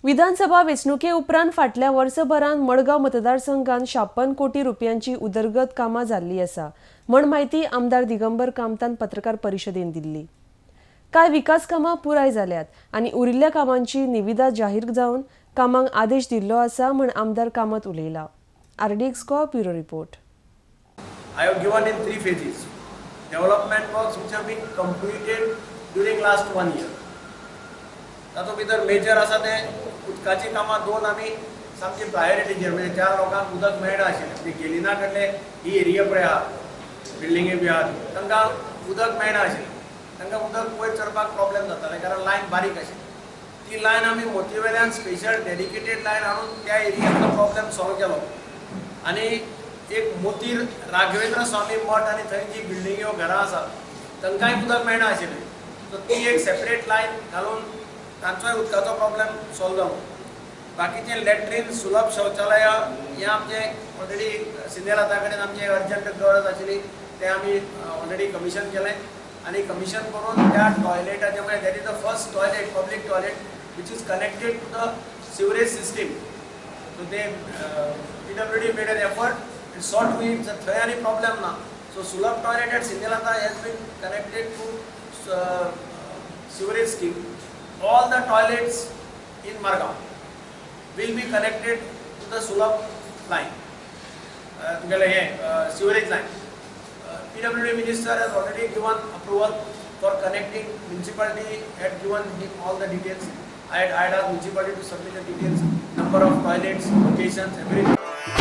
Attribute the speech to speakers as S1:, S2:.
S1: विधानसभा वेंचणुके उपरांत फाटल्या वर्सभरांत मडगांव मतदारसंघात 56 कोटी रुपयांची उदरगत कामां जाल्ली आसा म्हण म्हायती आमदार दिगंबर कामतान पत्रकार परिशदेन दिल्ली। कांय विकास कामां पुराय जाल्यात आनी उरिल्ल्या कामांची निविदा जाहीर जावन कामांक आदेश दिल्लो आसा म्हण आमदार Kamat उलयला। RDX Goa bureau report.
S2: I have given in 3 phases development works which have been completed during last 1 year. तातूंत भितर मेजर आसा ते उदकाची कामां 2 आमी सामकी प्रायोरिटीचेर, म्हणजे ज्या लोकांक उदक मेळना आशिल्लें, म्हणजे गेलिना कडले ही एरिया पळय आहा, बिल्डिंगे बी आहा, तांकां उदक मेळना आशिल्लें, तांकां उदक वयर चडपाक प्रॉब्लेम जाताले कारण लायन बारीक आशिल्ली। ती लायन आमी मोतीवेल्यान स्पेशल डेडिकेटेड लायन हाडून त्या एरियांतलो प्रॉब्लेम सॉल्व केलो। आनी एक मोतीर राघवेंद्र स्वामी मठ आनी थंय जी बिल्डिंग्यो घरां आसात तांकांय उदक मेळना आशिल्लें, सो ती एक सेपरेट लायन घालून तांचोय उदकाचो प्रॉब्लेम सॉल्व जालो। बाकीचे लॅट्रीन, सुलभ शौचालय हें आमचें ऑलरेडी सिनेराता कडेन आमचें अर्जंट गरज आशिल्ली, तें आमी ऑलरेडी कमिशन केलें आनी कमिशन करून त्या टॉयलेटाचें, म्हणजे that is the first toilet, public toilet which is connected to the sewerage system. So ते PWD made an effort and sort to it, थंय आनी प्रॉब्लेम ना। सो सुलभ toilet at Sindhilata has been connected to sewerage scheme. All the toilets in Margao will be connected to the Sulabh line, sewerage line. PWD minister has already given approval for connecting. Municipality had given him all the details. I had asked municipality to submit the details, number of toilets, locations, everything.